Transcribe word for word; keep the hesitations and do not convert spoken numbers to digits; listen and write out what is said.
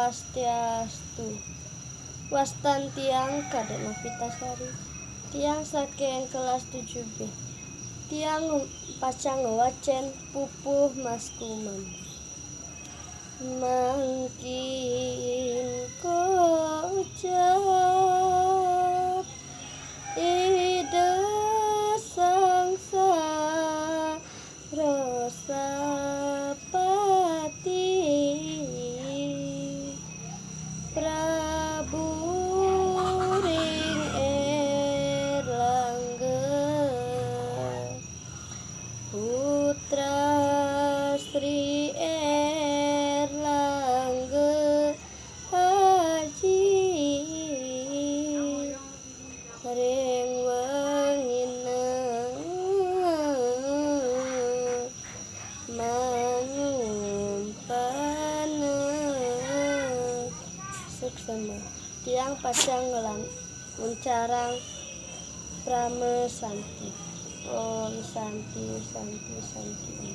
Swastiastu. Wastan tiang Kadek Novitasari. Tiang saking kelas tujuh B. Tiang pacang ngwacén pupuh Mas Kumambang. Mangkin kocap Ida Sang Sarasapati, Prabu ring Erlangga, putra Sri Erlangga Aji, ring wengina mangumpana. Suksma. Tiang pacang ngelan nguncarang Parama Santi. Om Santi, Santi, Santi.